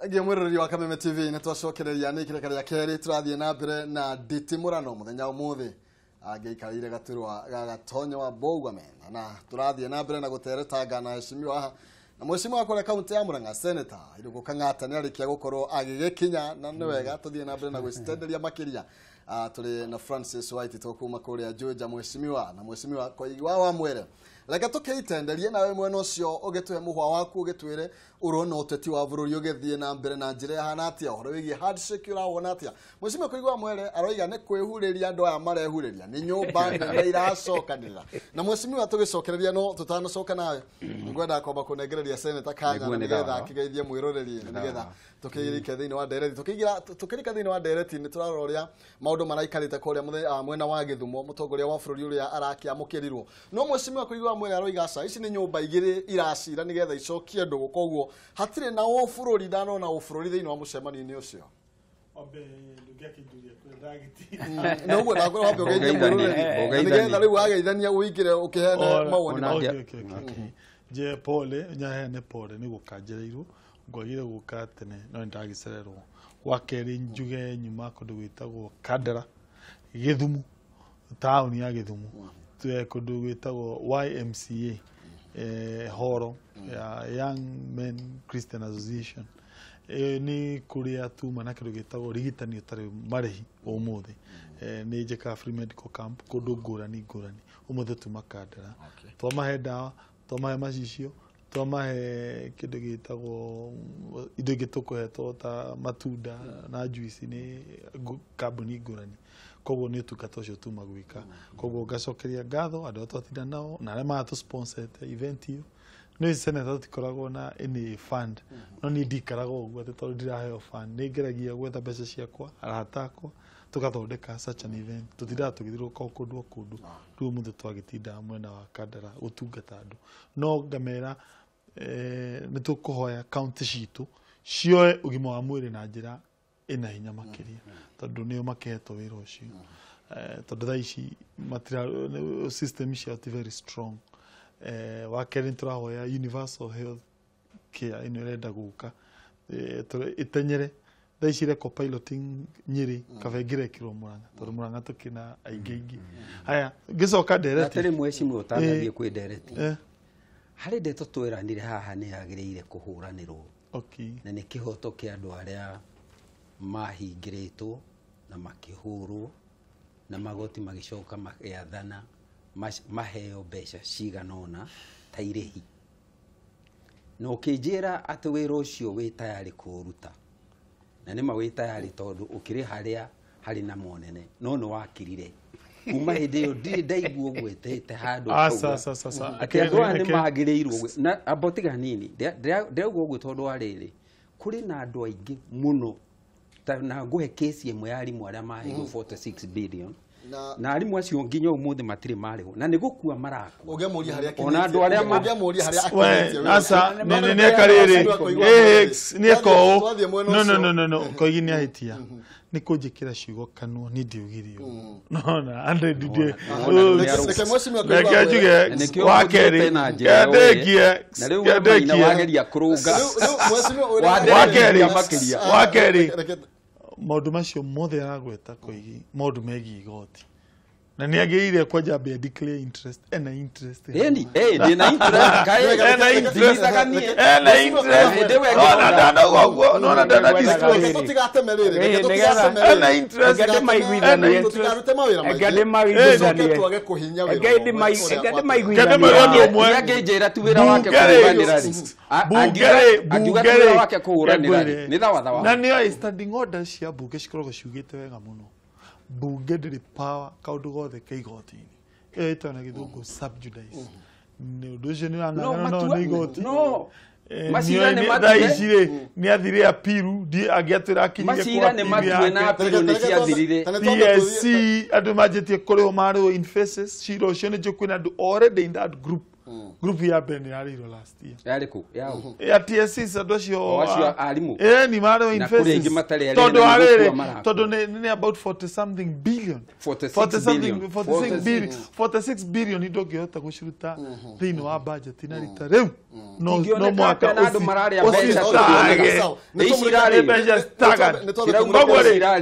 Thengiũ mwĩroreri wa Kameme TV, nĩ twacokereria nĩ kĩreka rĩa kerĩ tũrathiĩ na mbere na nditimũrano mũthenya ũmũthĩ angĩikarĩire gaturwa ga Gatonyo wa Bogwamen, na tũrathiĩ na mbere na gũteretanga na heshimiwa haha na mheshimiwa kũrĩa kaunti ya Murang'a, Senator Irũngũ Kang'ata nĩ arĩkia gũkorwo agĩgĩkinya, na nĩ wega tũthiĩ na mbere na gwĩcitenderia makĩria. Tũrĩ na Francis White tũkuma kũrĩa Juja, mheshimiwa na mheshimiwa Koigi wa Wamwere. Reke tũkĩitenderie nawe mwena ũcio ũgĩtũhe mũhwa waku, ũgĩtwĩre ũrona ũteti wa bũrũri ũgĩthiĩ na mbere na njĩra ĩhana atĩa, ũhoro wĩgiĩ handshake ũrawona atĩa. Mheshimiwa Koigi wa Mwere aroiga nĩ kwĩhurĩria andũ aya marehurĩria, nĩ nyũmba nene iracokanĩrĩra. Na mheshimiwa tũgĩcokereria, no tũtanacoka nawe ngwenda kwamba kũnengereria Senator kanya Nĩguo, nĩ nĩgetha thawa. akĩgeithie mwĩroreri, Nĩ nĩgetha thawa. tũkĩrike thĩinĩ wa ndereti. Tũkĩingĩra tũkĩrika thĩinĩ wa ndereti nĩ tũrarora ũrĩa maũndũ maraikarĩte kũrĩa mwena wa Gĩthumo, mũtongoria wa bũrũri ũrĩa arakĩamũkĩrirwo. No mheshimiwa Koigi wa Mwere aroiga aca, ici nĩ nyũmba igĩrĩ iracira nĩgetha icokie ndũgũ, koguo hatirĩ na ũbũrũri, ndanona ũbũrũri thĩinĩ wa mũcemanio-inĩ ũcio. Wambe ndũngĩakĩnjũria kũrĩa ndagĩtinda. Nĩ ũguo ndakwĩra wambe ũgeithie Ũgeithanie, mwĩroreri, ũgeithanie. nĩgetha rĩu wageithania ũingĩre ũkĩheane mawoni ona- maku. Okay. Nje pole, nyaheane pole nĩ gũka njereirwo, ngwagire gũka tene no nĩ ndagĩcererwo. Wa kerĩ njuge nyuma kũndũ gwĩtagwo Kandara, Gĩthumu, taũni ya Gĩthumu, kũndũ gwĩtagwo YMCA, horo ya Young Men Christian Association. Ĩyo nĩ kũrĩa tuma na kĩndũ gĩtagwo ũrigitani ũtarĩ marĩhi ũmũthĩ. Nĩ njĩkaga free medical camp kũndũ ngũrani ngũrani. Ũmũthĩ tuma Kandara, twamahe ndawa, twamahe macicio, twamahe kĩndũ gĩtagwo indo ingĩ tũkũhetwo ta matunda na juice nĩ kambuni ngũrani. Koguo nĩ ũtungata ũcio tuma gwĩka. Koguo ngacokeria ngatho andũ arĩa twatinda nao na arĩa maratũ-sponsor-ete event ĩyo. Nĩ senator tũtikoragwo na any fund, no niĩ ndikaraga ũguo atĩ tondũ ndiraheo fund, nĩ ngeragia gwetha mbeca ciakwa, arata akwa, tũgathondeka such an event. Tũtindaga tũgĩthiũrũrũka o kũndũ o kũndũ. Rĩu ũmũthĩ twagĩtinda mwena wa Kandara gũtungata andũ, no ngamera nĩ tũkũhoya kaunti citũ cioe ũgima wa mwĩrĩ na njĩra ĩna hinya makĩria, tondũ nĩo makĩhetwo wĩra ũcio. Tondũ thaa ici matira system ciao ti very strong. Wa kerĩ nĩ tũrahoya universal health care ĩno ĩrenda gũka ĩtenyere. Thaa ici ĩrekwo piloting Nyĩrĩ, kaba ĩngĩrekĩrwo Mũrang'a, tondũ Mũrang'a tũkĩna aingĩ aingĩ. Haya, ngĩcoka ndereti. Atĩrĩ mheshimiwa, ũtanathiĩ kwĩ ndereti, harĩ ndeto tweranire haha nĩ yagĩrĩire kũhũranĩrwo na nĩ kĩhoto kĩa andũ arĩa mahingĩrĩtwo na makĩhũrwo na magoti magĩcoka magĩathana maheo mbeca cigana ũna ta irĩhi, na ũkĩnjĩra atĩ wĩra ũcio wĩ tayarĩ kũũruta, na nĩma wĩ tayarĩ tondũ ũkĩrĩ harĩa harĩ na monene, no nĩ wakirire. Kuma hĩndĩ ĩyo ndirĩ ndaigua ũgwetete handũ Aca, ũkauga aca, aca, aca. atĩ andũ aya nĩ magĩrĩirwo na amba tiga hanini. Ndĩrauga ũguo tondũ wa rĩrĩ, kũrĩ na andũ aingĩ mũno na ngũhe kesi ĩmwe ya arimũ arĩa maheirwo 46 billion, na arimũ acio nginya ũmũthĩ matirĩ marĩhwo na nĩ gũkua marakua. Ũngĩamũria harĩa Ona andũ arĩa ũngĩamũria harĩa We, akinyĩtie wĩra. aca, No, no, nĩ nĩeka rĩrĩ. Koigi wa Nĩ eka ũũ. Twathiĩ mwena No, no, ũcio. no, no, no, Koigi nĩ ahĩtia nĩ kũnjĩkĩra ciugo kanua, niĩ ndiugire ũguo. Nona andũ ndindĩ. Reke mheshimiwa Koigi Reke wa njuge. Mwere. Na nĩkĩo wa ũthiĩte kerĩ na njĩra ĩyo kendĩkie na rĩu we Maina kendĩkie wageria kũrũnga. Rĩu mheshimiwa ũrĩa- Wa Wa kerĩ. makĩria. Wa kerĩ. Reke Maũndũ macio mothe aragweta Koigi, maũndũ megiĩ igoti, na nĩ agĩrĩire kwanja ambe declare interest, ena interest. Ĩni, ndĩna interest kaĩ. Ena interest. Ndinyitaganie. Ena interest. Hĩndĩ ĩyo Nona ndanauga ũguo, nona ndana disclose. Reke tũtigateme rĩrĩ, reke Ĩĩ, tũtigateme nĩgetha- Ena rĩrĩ. interest. Reke ndĩmaiguithanie. Tũtikarute mawĩra maingĩ. Reke ndĩmaiguithanie. Tũcoke twage kũhinya wĩra Reke ũmwe ndĩmai- ũrĩa reke kwatũra. ndĩmaiguithanie. Kende mwĩre ũndũ ũmwe. Angĩnjĩra ti wĩra wake Bunge rĩ, kũhũranĩra rĩ. Bunge rĩ, Angiuga ti bunge wĩra rĩ, wake kũhũranĩra rĩ. ngwĩre. Nĩ thawa thawa. Na nĩoĩ standing orders cia bunge cikoragwo ciugĩte wega mũno, bunge ndĩrĩ power kaũndũ gothe ke igoti-inĩ. Ĩyo ĩtagwo na gĩthũngũ sub judice. Nĩ ũndũ ũcio nĩ No, ũrang'ang'ana nao matua- nĩ igoti. no. Macira nĩ Thaa matue. ici rĩ, nĩ athire apiru, angĩatwĩra akinyire Macira nĩ kwa matue na appeal yake. apiru nĩ ciathirire. PSC andũ manjĩtie kũrĩhwo marĩhwo in faces, cira ũcio nĩ njũĩ kwĩna andũ already in that group. Group ya mbere nĩ yarĩirwo last year. Yarĩ kũ? Yao. Ya TSC andũ acio. Acio arimũ. Ni marĩ in Na kũrĩ phases. aingĩ matarĩ arĩa Tondũ na arĩrĩ, nĩgũkua marakua. tondũ nĩ about 40 something billion. 46 billion. 46 billion. 46 billion ndũngĩhota gũciruta thĩinĩ wa budget na rita rĩu. No Ingĩoneka mwaka atĩa na andũ mararĩa mbeca ũcitage. Ici Mbeca staggered. Nĩ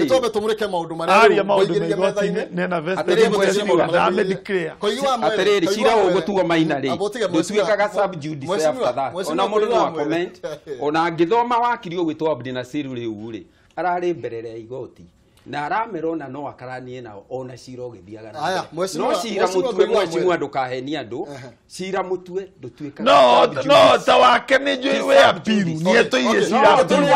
twambe tũmũrĩke maũndũ marĩa Aria rĩu maũndũ waigĩrĩire ma igoti metha-inĩ. nena vested Atĩrĩ, mheshimiwa. na amedeclare. Atĩrĩrĩ, cira ũgũtuo maina rĩ ndũtuĩkaga sub judice after that. Ona mũndũ no comment, ona angĩthoma wakiri ũgwĩtwo Abdinasir rĩu rĩ, ararĩ mbere ya igoti na aramera ona no akaranie nao ona cira ũgĩthiaga na Aya, mbere. mheshimiwa- No cira mheshimiwa mũtue, Koigi wa mheshimiwa, ndũkahenie andũ. Cira mũtue ndũtuĩkaga No sub no judice. ta wake nĩ njũĩ wĩ apiru nĩ etũirie cira apiru.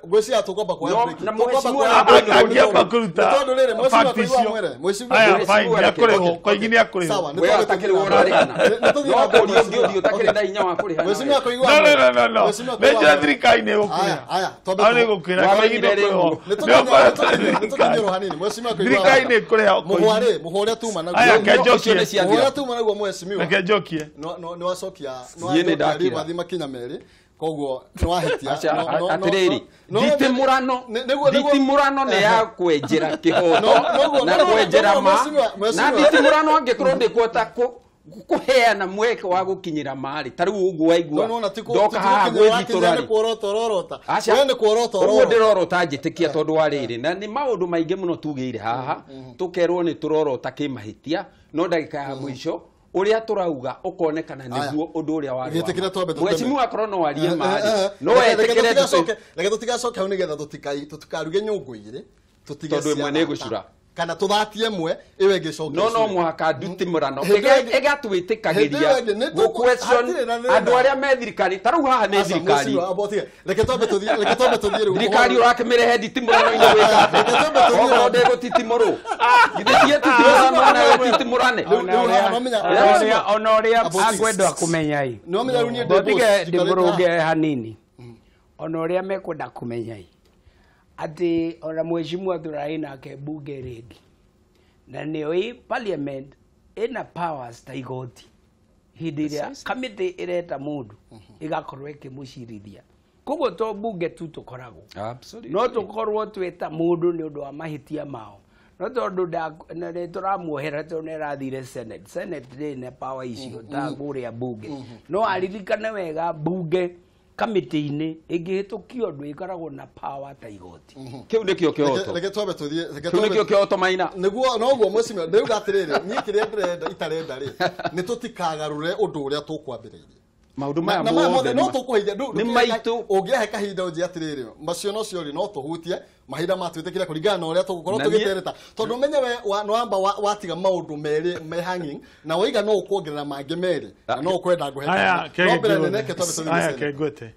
Ngwĩciria tũkwamba kuoya No, break. na Tũkwamba mheshimiwa kuoya break. Angĩamba kũruta Nĩ tondũ rĩrĩ, mheshimiwa fact Koigi wa icio. Mwere, mheshimiwa Aya, Koigi- fine, Mheshimiwa nĩ akũrĩhwo, Okay, Koigi nĩ akũrĩhwo. Sawa, nĩ Wewe twambe ũtakĩrĩ tũthiĩ na ũrarĩhana. mbere. Nĩ tũthiĩ No na mbere, kũũria ũngĩũria mheshimiwa. ũtakĩrĩ na hinya wa kũrĩha Mheshimiwa nawe. Koigi wa No, no, Mwere. no, no, no. Mheshimiwa Nĩ Koigi wa njũĩ Mwere. thirikari nĩ ĩgũkũrĩha. Aya, aya, twambe Hau nĩ tũ- ĩgũkwĩra, Wamenyire Koigi rĩu. ndũkũrĩhwo. Nĩ tũkinyĩrwo hanini, mheshimiwa Koigi wa Thirikari Mwere. nĩ ĩkũrĩha Koigi. Mũhwa rĩ, mũhwa ũrĩa tuma naguo. Aya, Ũcio kenjokie. nĩ ciathira. Mũhwa ũrĩa tuma naguo mheshimiwa. Reke njokie. Nĩ wacokia nĩ Niĩ nĩ wacokia ndakira. rĩu makinya merĩ, koguo nĩ wahĩtia. Aca, No- no- no- atĩrĩrĩ, no- nditimũrano nĩguo- nditimũrano nĩ ya kwenjera kĩhoto No, noguo- na noguo- kwenjera noguo, ma mheshimiwa- na mheshimiwa. nditimũrano angĩkorwo ndĩkuhota kũheana mweke wa gũkinyĩra marĩ ta rĩu ũguo waigua No, no, na ti kũ- ndoka ti haha gũkinyĩra gwĩthitũra nĩ rĩ kuorota ũrorota. Aca, We nĩ kuorota ũguo ũrorota. ndĩrorota njĩtĩkia tondũ wa rĩrĩ na nĩ maũndũ maingĩ mũno tugĩire haha tũkerwo nĩ tũrorota kĩmahĩtia no ndagĩka ya mũico ũrĩa tũrauga ũkonekana nĩguo ũndũ ũrĩa warĩ wa Gĩtĩkĩra ma. twambe tũteme. Mheshimiwa akorwo no arie marĩ no Reke etĩkĩre reke tũtigacoke hau nĩgetha tũtikaruge nyũngũ igĩrĩ tũtige Tondũ ĩmwe cia nĩ thata. ĩgũcura. Kana tũthatie ĩmwe ĩyo ĩngĩ ĩcoke no ĩcure. mũhaka nditimũrano Hĩndĩ ĩyo ĩngĩ- ĩgatwĩtĩkagĩria hĩndĩ ĩyo ĩngĩ nĩ tũkũ- gũ-question hatirĩ na thĩna. andũ arĩa me thirikari ta rĩu haha nĩ Aca, thirikari mheshimiwa, amba ũtige. Reke twambe tũthiĩ reke twambe tũthiĩ rĩu. Thirikari ũrakĩmĩrehe nditimũrano-inĩ gwĩka Reke twambe tũthiĩ okorwo rĩu. ndĩgũtitimũrwo githĩ tiĩ titimũrano nawe titimũrane Rĩu- rĩu haha nĩwamenya- Ona ũrĩa Abo- angwenda kũmenya ĩ Nĩwamenya rĩu niĩ ndĩ Ngotige boss, njikarĩte ndĩmũrũnge haha. hanini ona ũrĩa mekwenda kũmenya ĩ atĩ ona mheshimiwa tũrarĩ nake bunge rĩngĩ na nĩoĩ parliament ĩna powers ta igoti hĩndĩ ĩrĩa kamĩtĩ ĩreta mũndũ ĩgakorwo ĩkĩmũcirithia koguo to bunge tu tũkoragwo no tũkorwo twĩta mũndũ nĩ ũndũ wa mahĩtia mao no tondũ nĩ tũramuohera tondũ nĩ arathire senate senate ndĩrĩ na power icio ta kũrĩa bunge no aririkane wega bunge kamĩtĩ-inĩ ĩngĩhĩtũkio ũndũ ĩkoragwo na power ta igoti. Kĩu nĩkĩo kĩhoto. Reke twambe tũthiĩ reke Kĩu twambe nĩkĩo kĩhoto Maina. Nĩguo noguo mheshimiwa ndĩuga atĩrĩrĩ niĩ kĩrĩa ndĩrenda itarenda rĩ nĩ tũtikagarũre ũndũ ũrĩa tũkwambĩrĩirie. Maũndũ maya Na maya mothe mothe no tũkũhingia nĩ maitũ. Ũngĩahe kahinda ũnjĩre atĩrĩrĩ macio nocio rĩ no tũhutie mahinda matwĩtĩkĩra kũringana na ũrĩa tũgũkorwo Na niĩ- tũgĩtereta tondũ menye we nĩwamba watiga maũndũ merĩ me hanging na waiga no ũkuongerera mangĩ merĩ na no ũkwenda ngũhe Aya, kanya. kege No mbere ngĩone. nene twambe tũthiĩ Aya, gĩcene. kengwete.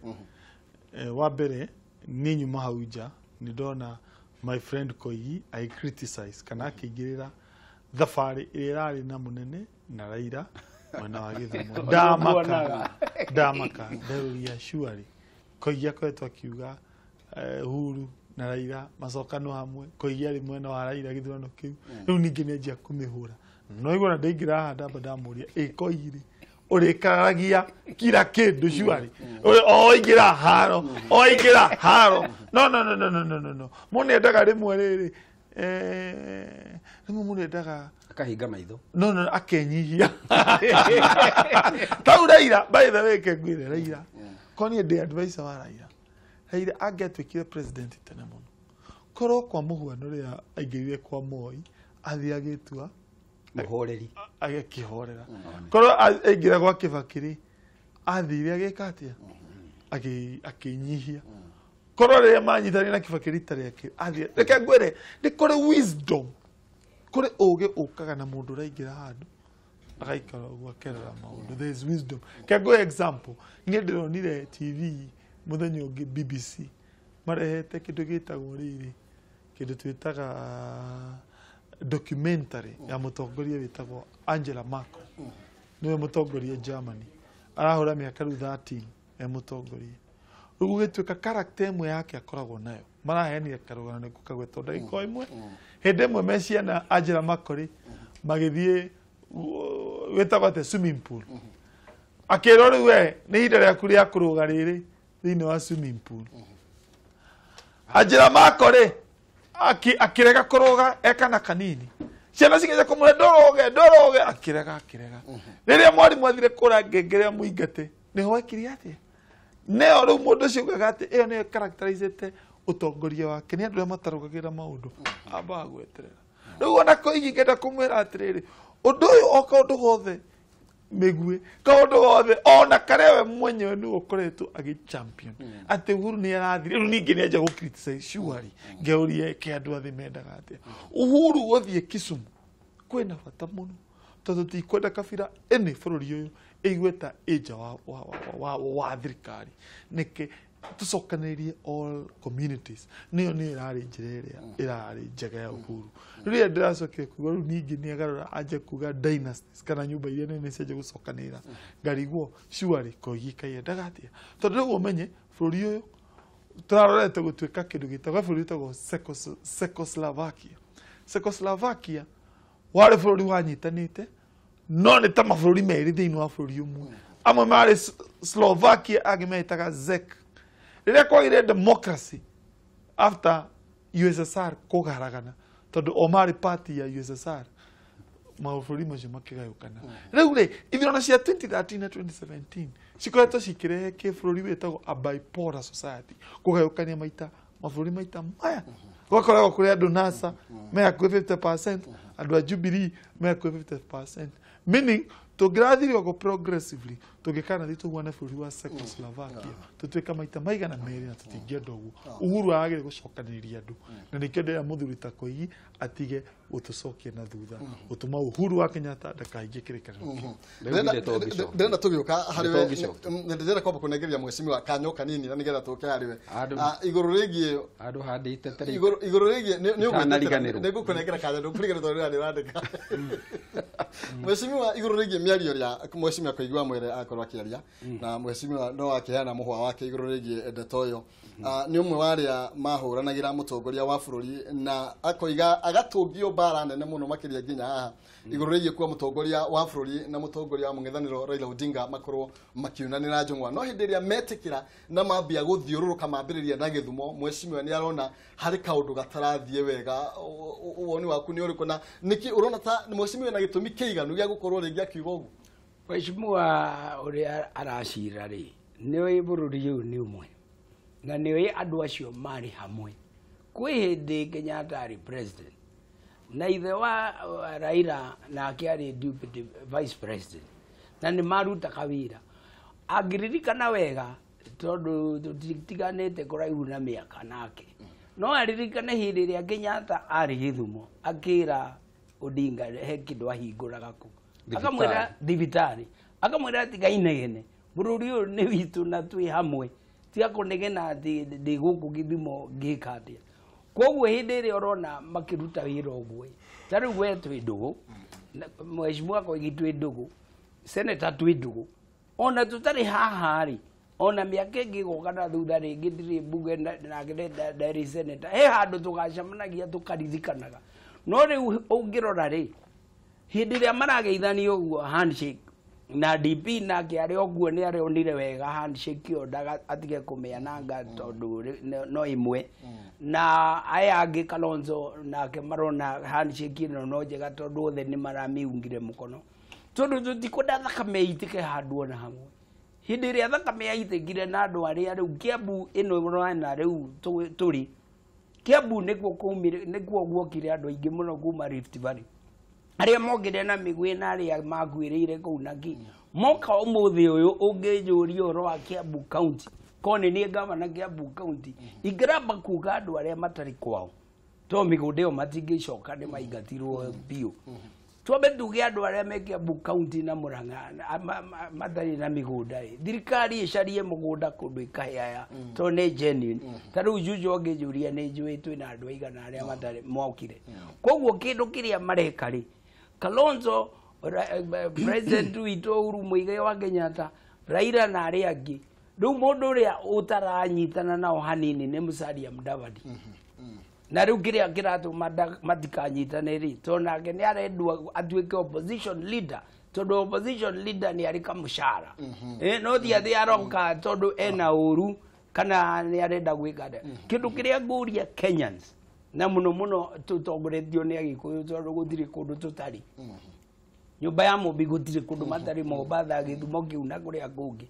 Wa mbere niĩ nyuma hau nja nĩ ndona my friend Koigi agĩ criticize kana akĩingĩrĩra thabarĩ ĩrĩa ĩrarĩ na mũnene na Raila mwena wa Gĩthumo. Ndamaka nderũria surely Koigi akoretwo akiuga Uhuru na Raila macokanwo hamwe. Koigi arĩ mwena wa Raila gĩthurano kĩu rĩu ningĩ nĩanjia kũmĩhũra no igua na ndaingĩra haha ndamba ndamũria ĩ Koigi rĩ ũrĩkararagia kila kĩndũ surely oingĩra haro oingĩra haro no no no no no no no no mũndũ nĩendaga rĩmwe rĩrĩ rĩmwe mũndũ endaga akahinga maitho no no akenyihia tau Raila by the way kengwire Raila ko niĩ ndĩ advisor wa Raila. Raila angĩatuĩkire president tene mũno korwo kwa mũhuano rĩrĩa aingĩrire kwa Moi athiĩ agĩtua mũhoreri agĩkĩhorera korwo aingĩra gwa Kibaki rĩ athire agĩka atĩa akĩnyihia korwo rĩrĩa manyitanire na Kibaki rita rĩake athire reke ngwĩre nĩ kũrĩ wisdom kũrĩ ũgĩ ũkaga na mũndũ ũraingĩra handũ agaikara ũguo akerora maũndũ there is wisdom ke ngũhe example niĩ ndĩronire TV mũthenya ũngĩ BBC marehete kĩndũ gĩtagwo rĩrĩ kĩndũ twĩtaga documentary ya mũtongoria wĩtagwo Angela Merkel nĩwe mũtongoria Germany arahũra mĩaka rĩu 13 e mũtongoria rĩu gũgĩtuĩka character ĩmwe yake akoragwo nayo maraheanire karũgano nĩ ngũkagweta ndagĩka o ĩmwe hĩndĩ ĩmwe me ciana Angela Merkel rĩ magĩthiĩ Wĩtagwo atĩa swimming pool. Akĩrwo rĩu we nĩ ihinda rĩaku rĩa kũrũga rĩrĩ thĩinĩ wa swimming pool. Anjĩra mako rĩ akĩrega kũrũga ekana kanini. Ciana cigeja kũmwĩra ndũrũge ndũrũge akĩrega akĩrega. Rĩrĩa mwarimũ athire kũra ngengere amũingate nĩho ekire atĩa? Nĩyo rĩu mũndũ ũcio ugaga atĩ ĩyo nĩyo characterizĩte ũtongoria wake nĩ andũ arĩa matarũgagĩra maũndũ ambaga gweterera. Rĩu ona Koigi ngenda kũmwĩra atĩrĩrĩ ũndũ ũyũ o kaũndũ gothe mĩguĩ kaũndũ gothe ona karĩa we mwenyewe nĩwe ũkoretwo agĩ champion atĩ Uhuru nĩ arathire rĩu ningĩ nĩ anjia gũ criticize surely ngeurie ke andũ athĩ mendaga atĩa. Uhuru gũthiĩ Kisumu kwĩna bata mũno tondũ tikwenda kabira ĩnĩ bũrũri ũyũ ĩigue ta ĩ nja wa thirikari nĩkĩ tũcokanĩrĩrie all communities nĩyo nĩyo ĩrarĩ njĩra ĩrĩa ĩrarĩ njega ya Uhuru. Rĩrĩa ndĩracokire kuga rĩu ningĩ nĩagarũra anjia kuga dynasties kana nyũmba iria nene cianjia gũcokanĩrĩra ngarigwo surely Koigi kaiendaga atĩa tondũ rĩu ũmenye bũrũri ũyũ tũrarorete gũtuĩka kĩndũ gĩtagwo bũrũri wĩtagwo Czechoslovakia. Czechoslovakia warĩ bũrũri wanyitanĩte no nĩ ta mabũrũri merĩ thĩinĩ wa bũrũri ũmwe. Amwe marĩ Slovakia angĩ metaga Czech. Rĩrĩa kwagĩire democracy after USSR kũgaragana tondũ o marĩ party ya USSR mabũrũri macio makĩgayũkana. Rĩu rĩ ithurano cia 2013 na 2017 cikoretwo cikĩrehe kĩbũrũri wĩtagwo a bipolar society kũgayũkania maita mabũrũri maita maya. Gũgakoragwo kũrĩ andũ NASA me hakuhĩ 50%, andũ a Jubilee me hakuhĩ 50%. Meaning tũngĩrathire ũguo progressively tũngĩkanathiĩ tũhuane bũrũri wa Czechoslovakia tũtuĩka maita maigana merĩ na tũtingĩenda ũguo. Uhuru aragĩrĩ gũcokanĩrĩria andũ na nĩkĩo ndĩrera mũthuri ta Koigi atige gũtũcokia na thutha gũtũma Uhuru wa Kenyatta ndakahingie kĩrĩkanĩro kĩu. Ndĩrenda tũgĩũka harĩ we ndĩrenda kwamba kũnengeria mheshimiwa kanyo kanini na nĩgetha tũke harĩ we igũrũ rĩgiĩ andũ handĩte tarĩ igũrũ rĩgiĩ nĩ ngũkũnengera kanya ndũkũriganĩrwo tondũ nĩ ũrandĩka. Mheshimiwa igũrũ rĩgiĩ mĩario ĩrĩa mheshimiwa Koigi wa Mwere akorwo akĩaria na mheshimiwa no akĩheana mũhwa wake igũrũ rĩgiĩ ndeto ĩyo nĩ ũmwe wa arĩa mahũranagĩra mũtongoria wa bũrũri na akoiga agatũngio mbara nene mũno makĩria nginya haha igũrũ rĩgiĩ kuwa mũtongoria wa bũrũri na mũtongoria wa mũng'ethanĩro Raila Odinga makorwo makiunanĩra njũng'wa no hĩndĩ ĩrĩa metĩkĩra na mambia gũthiũrũrũka mambĩrĩria na Gĩthumo mheshimiwa nĩ arona harĩ kaũndũ gatarathiĩ wega. Woni waku nĩ ũrĩkũ na nĩkĩ ũrona ta mheshimiwa na gĩtũmi kĩiganu gĩa gũkorwo rĩngĩ akiuga ũguo? Mheshimiwa ũrĩa aracira rĩ nĩoĩ bũrũri ũyũ nĩ ũmwe na nĩoĩ andũ acio marĩ hamwe. Kwĩ hĩndĩ Kenyatta arĩ president na ithe wa Raila nake arĩ deputy vice president na nĩ marutaga wĩra. Angĩririkana wega tondũ tũtiganĩte kũraihu na mĩaka nake no aririkane hĩndĩ ĩrĩa Kenyatta arĩ Gĩthumo akĩra Odinga he kĩndũ ahingũraga kũu akamwĩra thibitarĩ akamwĩra tiga inegene bũrũri ũyũ nĩ witũ na twĩ hamwe tiga kũnegena atĩ ndĩ gũkũ Gĩthumo ngĩka atĩa. Koguo hĩndĩ ĩrĩa ũrona makĩruta wĩra ũguo ta rĩu we twĩ ndũgũ mheshimiwa Koigi twĩ ndũgũ senator twĩ ndũgũ ona tũtarĩ haha rĩ ona mĩaka ĩngĩ ĩgoka na thutha rĩngĩ ndirĩ mbunge nake ndarĩ senator he handũ tũgacemanagia tũkaririkanaga. No rĩu ũngĩrora rĩ hĩndĩ ĩrĩa marageithania ũguo handshake na DP nake arĩ oguo nĩ aronire wega handshake ĩyo atige kũmĩananga tondũ no ĩmwe na aya angĩ Kalonzo nake marona handshake ĩno no njega tondũ othe nĩ maramiungire mũkono tondũ tũtikwenda thakame ĩitĩke handũ ona hamwe. Hĩndĩ ĩrĩa thakame yaitĩkire na andũ arĩa rĩu Kiambu ĩno ũrona rĩu tũrĩ Kiambu nĩkuo kwaumire nĩkuo guokire andũ aingĩ mũno kuma Rift Valley arĩa mokire na mĩguĩ na arĩa makuĩrĩire kũu na kĩ moka ũmũthĩ ũyũ ũngĩnjũria ũhoro wa Kiambu County korwo nĩ niĩ gavana Kiambu County ingĩramba kuga andũ arĩa matarĩ kwao to mĩgũnda ĩyo matingĩcoka nĩ maingatirwo biũ. Twambe tuge andũ arĩa me Kiambu County na Murang'a matarĩ na mĩgũnda rĩ thirikari ĩcarie mũgũnda kũndũ ĩkahe aya tondũ nĩ genuine. Ta rĩu Juja ũngĩnjũria nĩ njũĩ twĩna andũ aigana arĩa matarĩ mokire. Koguo kĩndũ kĩrĩa mareka rĩ Kalonzo president witũ Uhuru Muigai wa Kenyatta Raila na arĩa angĩ rĩu mũndũ ũrĩa ũtaranyitana nao hanini nĩ Musalia Mudavadi. Na rĩu kĩrĩa kĩratũma matikanyitane rĩ, tondũ nake nĩ arendwo atuĩke opposition leader, tondũ opposition leader nĩ arĩ kamũcara. No ti atĩ aroka tondũ ena ũru kana nĩ arenda gwĩka atĩa. Kĩndũ kĩrĩa ngũria Kenyans, na mũno mũno tũtongoretio nĩ Agĩkũyũ tondũ gũtirĩ kũndũ tũtarĩ. Nyũmba ya Mũmbi gũtirĩ kũndũ matarĩ, Mombatha, Gĩthumo kĩu na kũrĩa kũngĩ.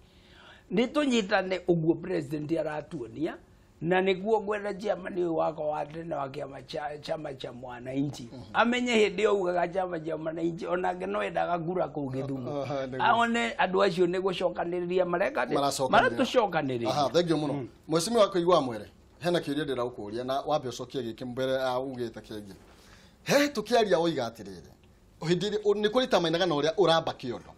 Nĩ tũnyitane ũguo president aratuonia, na nĩguo ngwenda chairman ũyũ wakwa wa tene wa kĩama chama cha Mwananchi amenye hĩndĩ ĩyo ugaga chama cha Mwananchi onake no endaga kura kũu Gĩthumo, aone andũ acio nĩ gũcokanĩrĩria mareka maratũcokanĩrĩria. Aha, thank you mũno Mheshimiwa Kũigua Mwere. Hena kĩũria ndĩragũkũria na wambe ũcokie gĩkĩ mbere ya ugĩte kĩngĩ. He tũkĩaria woiga atĩrĩrĩ, hĩndĩ nĩ kũrĩ ta mainaga na ũrĩa ũramba kĩondo,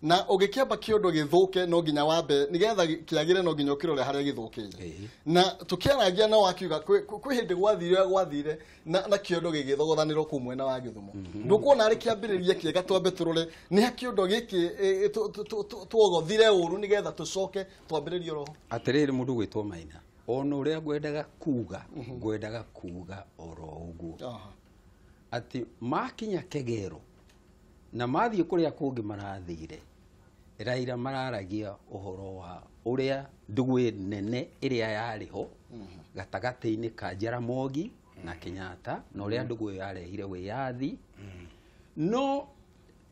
na ũgĩkĩamba kĩondo gĩthũke no nginya wambe nĩgetha kĩagĩre no nginya ũkĩrore harĩa gĩthũkĩire. Na tũkĩaragia na wakiuga kwĩ hĩndĩ gwathire na kĩondo gĩgĩthogothanĩrwo kũu mwena wa Gĩthumo. Ndũkuona arĩ kĩambĩrĩria kĩega twambe tũrore nĩ ha kĩondo gĩkĩ tuogothire ũru nĩgetha tũcoke twambĩrĩrie roho. Atĩrĩrĩ mũndũ gwĩtwo Maina, ona ũrĩa ngwendaga kuga ngwendaga kuga oro ũguo atĩ makinya Kegero na mathiĩ kũrĩa kũngĩ marathire, Raila mararagia ũhoro wa ũrĩa ndũgũ nene ĩrĩa yarĩ ho gatagatĩ-inĩ ka Jaramogi na Kenyatta, na ũrĩa ndũgũ ĩyo yarehire wĩyathi. No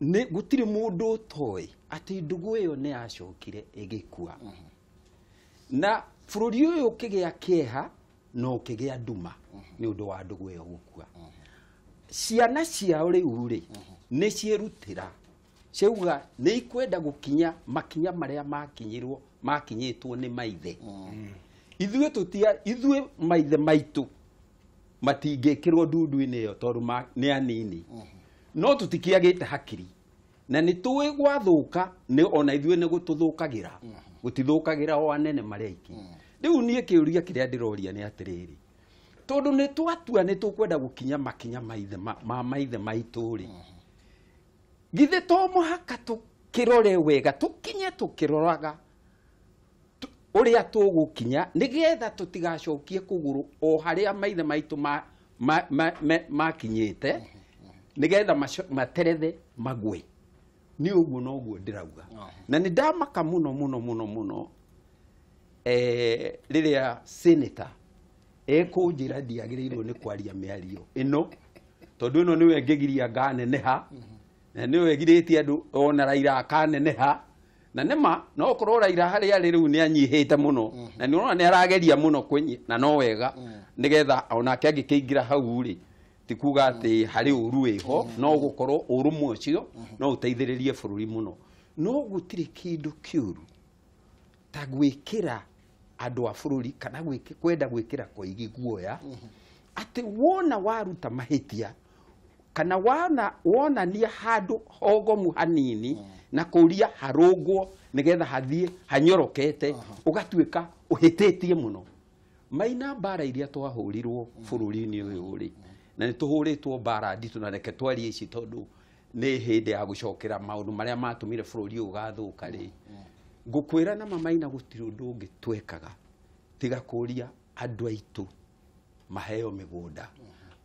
nĩ gũtirĩ mũndũ ũtoĩ atĩ ndũgũ ĩyo nĩ yacokire ĩgĩkua, na bũrũri ũyũ ũkĩgĩa kĩeha na ũkĩgĩa nduma nĩ ũndũ wa ndũgũ ĩyo gũkua. Ciana ciao rĩu rĩ nĩ ciĩrutĩra ciauga nĩ ikwenda gũkinya makinya marĩa makinyirwo makinyĩtwo nĩ maithe. Ithuĩ tũtia ithuĩ maithe maitũ matingĩkĩrwo ndundu-inĩ ĩyo tondũ nĩ anini, no tũtikĩagĩte hakiri na nĩ tũĩ gwathũka nĩ ona ithuĩ nĩ gũtũthũkagĩra, gũtithũkagĩra o anene marĩa aingĩ. Rĩu niĩ kĩũria kĩrĩa ndĩroria nĩ atĩrĩrĩ, tondũ nĩ twatua nĩ tũkwenda gũkinya makinya maithe ma maithe maitũ rĩ, githĩ to mũhaka tũkĩrore wega, tũkinye tũkĩroraga ũrĩa tũgũkinya nĩgetha tũtigacokie kũgũrũ o harĩa maithe maitũ makinyĩte nĩgetha materethe magwe. Nĩ ũguo noguo ndĩrauga. Na nĩ ndamaka mũno mũno mũno mũno rĩrĩa senator ekũnjĩra ndiagĩrĩirwo nĩ kwaria mĩario ĩno, tondũ ĩno nĩwe ngĩgiria nganeneha, na nĩwe ngirĩtie andũ ona Raila akaneneha, na nĩma no korwo Raila harĩa arĩ rĩu nĩ anyihĩte mũno, na nĩ ũrona nĩ arageria mũno kwenyi, na no wega nĩgetha onake angĩkĩingĩra hau rĩ ti kuga atĩ harĩ ũru wĩho, no gũkorwo ũrũmwe ũcio no ũteithĩrĩrie bũrũri mũno. No gũtirĩ kĩndũ kĩũru ta gwĩkĩra andũ a bũrũri kana kwenda gwĩkĩra koigi guoya atĩ wona waruta mahĩtia kana wonania handũ hogomu hanini na kũria harũngwo nĩgetha hathiĩ hanyorokete ũgatuĩka ũhĩtĩtie mũno. Maina mbara iria twahũrirwo bũrũri-inĩ ũyũ rĩ, na nĩ tũhũrĩtwo mbara nditũ, na reke twarie ici tondũ nĩ hĩndĩ ya gũcokera maũndũ marĩa matũmire bũrũri ũyũ ũgathũka rĩ, ngũkwĩra na mamaina gũtirĩ ũndũ ũngĩ twekaga tiga kũria andũ aitũ maheo mĩgũnda,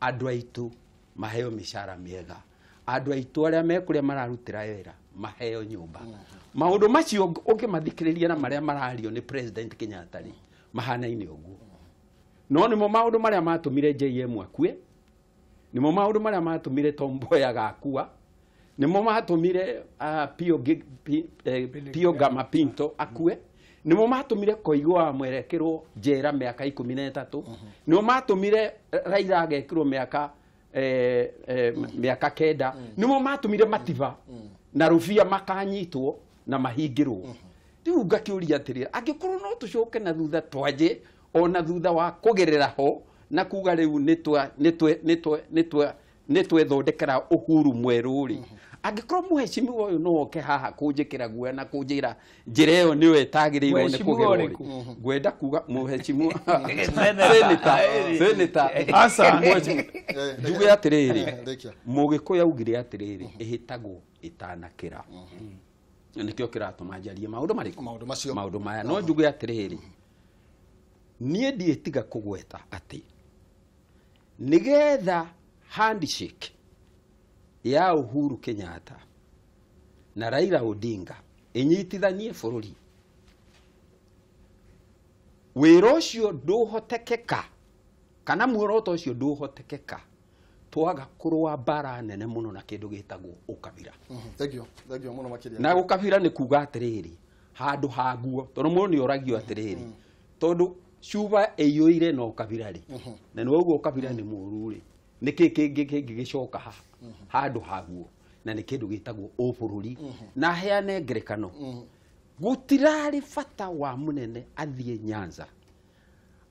andũ aitũ maheo mĩcara mĩega, andũ aitũ arĩa me kũrĩa mararutĩra wĩra maheo nyũmba. Maũndũ macio ũngĩmathikĩrĩria na marĩa marario nĩ President Kenyatta rĩ, mahanaine ũguo. No nĩmo maũndũ marĩa matũmire JM akue, nĩmo maũndũ marĩa matũmire Tom Mboya agakua, nĩmo matũmire Pio Gama Pinto akue, nĩmo matũmire Koigo wa Mwerekĩrwo njera mĩaka 13, nĩmo matũmire Raila agekĩrwo mĩaka 9, nĩmo matũmire Mativa na Rũbia makanyitwo na mahingĩrwo. Rĩu ngakĩũria atĩrĩrĩ, angĩkorwo no tũcoke na thutha twanje ona thutha wa kũgerera ho na kuga rĩu nĩ twethondekera uhuru mwerũ rĩ, angĩkorwo mũhecimiwa ũyũ no oke haha kũnjĩkĩra guoya na kũnjĩra njĩra ĩyo nĩyo ĩtagĩrĩirwo nĩ kũgerwo rĩ, ngwenda kuga mũhecimiwa senator Asa njuge atĩrĩrĩ, Mũgĩkũyũ augire atĩrĩrĩ, ĩhĩtagwo ĩtanakĩra. Nĩkĩo kĩratũma njarie maũndũ marĩkũ? Maũndũ maya. No njuge atĩrĩrĩ, niĩ ndiĩtiga kũgweta atĩ Nigetha handshake ya Uhuru Kenyatta na Raila Odinga inyitithanie bũrũri, wĩra ũcio ndũhotekeka kana muoroto ũcio ndũhotekeka twaga kũrũa mbara nene mũno na kĩndũ gĩtagwo ũkabira. Thank you, thank you mũno makĩria. Na ũkabira nĩ kuga atĩrĩrĩ, handũ haguo tondũ mũndũ nĩ oragio atĩrĩrĩ, tondũ cuba ĩiyũire na ũkabira rĩ, na nĩ waugua ũkabira nĩ mũũru rĩ, nĩkĩ kĩngĩ kĩngĩgĩcoka handũ haguo? Na nĩ kĩndũ gĩtagwo ũbũrũri. Na heane ngerekano, gũtirarĩ bata wa mũnene athiĩ Nyanza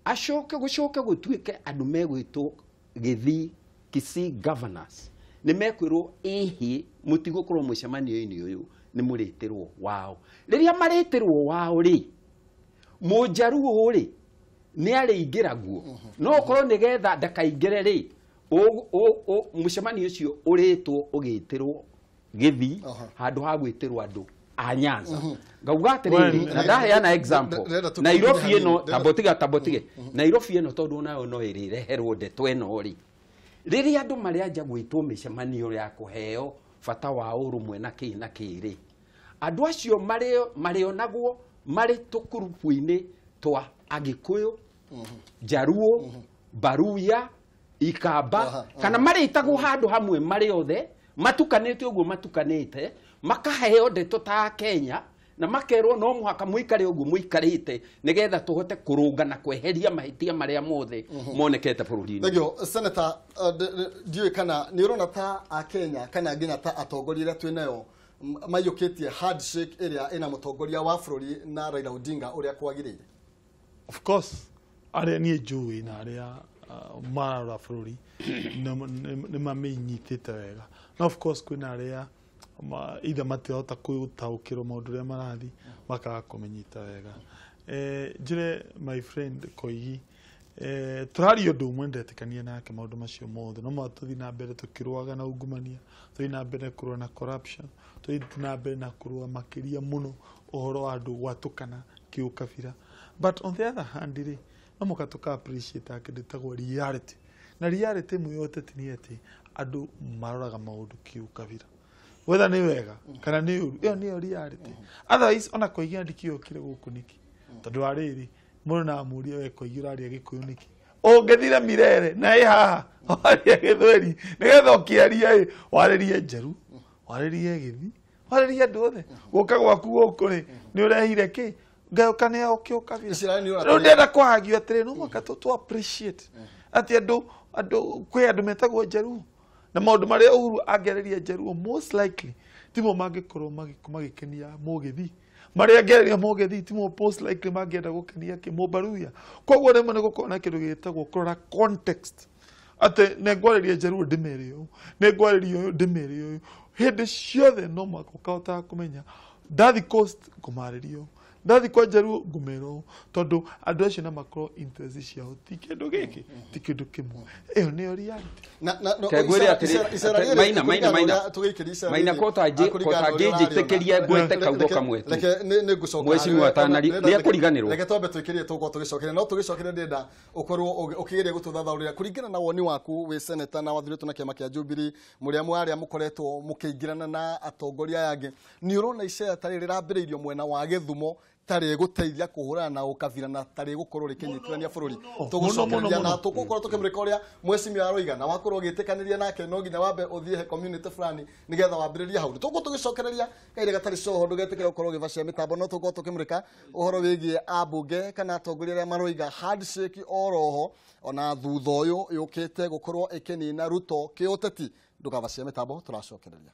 acoke gũcoke gũtuĩke andũ megwĩtwo Gĩthii Kisii governors nĩ mekwĩrwo ĩhĩ mũtigũkorwo mũcemanio-inĩ ũyũ, nĩ mũrĩtĩrwo wao. Rĩrĩa marĩtĩrwo wao rĩ, mũnjaruo rĩ nĩ arĩingĩra guo, no okorwo nĩgetha ndakaingĩre rĩ, mũcemanio ũcio ũrĩtwo ũgĩtĩrwo Gĩthii handũ ha gwĩtĩrwo andũ a Nyanza. Ngauga atĩrĩrĩ, na ndaheana example Nairobi ĩno, tambotige Nairobi ĩno tondũ onayo no ĩrĩreherwo ndeto ĩno rĩ, rĩrĩa andũ marĩanja gwĩtwo mĩcemanio ya kũheo bata wa ũrũmwe na kĩ na kĩ rĩ, andũ acio marĩonagwo marĩ tũkurubu-inĩ twa Agĩkũyũ, Njaruo, Baruya, Ikamba, kana marĩtagwo handũ hamwe marĩ othe matukanĩte ũguo matukanĩte, makaheo ndeto ta Kenya na makerwo no mũhaka mũikare ũguo mũikarĩte nĩgetha tũhote kũrũnga na kweheria mahĩtia marĩa mothe monekete bũrũri-inĩ. Thank you Senator. Ndiũĩ kana nĩ ũrona ta a Kenya kana nginya ta atongoria arĩa twĩnayo maiyũkĩtie handshake ĩrĩa ĩna mũtongoria wa bũrũri na Raila Odinga ũrĩa kwagĩrĩire? Of course arĩa niĩ njũĩ na arĩa mararora bũrũri nĩ mamĩnyitĩte wega, na of course kwĩna arĩa either matirahota gũtaũkĩrwo maũndũ ũrĩa marathiĩ makaga kũmĩnyita wega. Njĩre my friend Koigi, tũraria ũndũ ũmwe ndetĩkania nake maũndũ macio mothe, no mũhaka tũthiĩ na mbere tũkĩrũaga na ungumania, tũthiĩ na mbere kũrũa na corruption, tũthiĩ na mbere na kũrũa makĩria mũno ũhoro wa andũ gwatũkana kĩũkabira. But on the other hand rĩ, no mũhaka tũka appreciate kĩndũ gĩtagwo reality, na reality ĩmwe ya ũteti nĩ atĩ andũ maroraga maũndũ kĩũkabira, whether nĩ wega kana nĩ ũru, ĩyo nĩyo reality. Otherwise ona Koigi ndikĩokire gũkũ nĩkĩ, tondũ wa rĩrĩ mũndũ no amũrie we Koigi ũraria Gĩkũyũ nĩkĩ, ũngĩthire Mirere na ĩ haha waria Gĩthweri nĩgetha ũkĩaria ĩ warĩrie Njaruo, warĩrie Gĩthii, warĩrie andũ othe. Gũka gwaku gũkũ rĩ nĩ ũrehire kĩ ngayũkania ya ũkĩũkabira. Rĩu ndĩrenda kwahagio atĩrĩ, no mũhaka tũ appreciate atĩ andũ kwĩ andũ metagwo Njaruo na maũndũ marĩa Uhuru angĩarĩria Njaruo most likely timo mangĩkorwo magĩkenia Mũgĩthii, marĩa angĩarĩria Mũgĩthii timo most likely mangĩenda gũkenia Kĩmũbaruya. Koguo rĩmwe nĩ gũkorwo na kĩndũ gĩtagwo kũrora context, atĩ nĩ ngwarĩria Njaruo ndĩmere ũũ, nĩ ngwarĩria ũyũ ndĩmere ũyũ. Hĩndĩ ciothe no mũhaka ũkahotaga kũmenya ndathi coast ngũmarĩria ũũ, ndathi kwa Njaruo ngũmera ũũ, tondũ andũ acio no makorwo interest ciao ti kĩndũ gĩkĩ, ti kĩndũ kĩmwe. Ĩyo nĩyo reality. Maina kota ngĩnjĩtĩkĩrie ngwete kaugo kamwe tu. Mheshimiwa nĩ ekũriganĩrwo. Reke twambe twĩkĩrie tũgũkorwo tũgĩcokeria, no tũgĩcokeria ndĩrenda ũkorwo ũkĩgeria gũtũthathaũrĩra kũringana na woni waku wĩ senator na wathurĩtwo na kĩama kĩa Jubilee, mũrĩa mwarĩa mũkoretwo mũkĩingĩrana na atongoria aya angĩ, nĩ ũrona icera ta rĩrĩ rĩrambĩrĩirio mwena wa Gĩthumo tarĩ gũteithia kũhũrana na ũkabira na tarĩ gũkorwo rĩkĩnyitithania bũrũri? Tũgũcokeria na tũgũkorwo tũkĩmũrĩka ũrĩa mheshimiwa aroiga, na wakorwo ũgĩtĩkanĩria nake no nginya wambe ũthiĩ he community fulani nĩgetha wambĩrĩrie hau. Tũgũkorwo tũgĩcokereria kaire gatarĩ coho, ndũgetĩkĩre gũkorwo ũgĩbacia mĩtambo, no tũgũkorwo tũkĩmũrĩka ũhoro wĩgiĩ ambunge kana atongoria arĩa maroiga handshake oroho ona thutha ũyũ yũkĩte gũkorwo ĩkĩnina Ruto kĩũteti. Ndũkabacia mĩtambo, tũracokereria.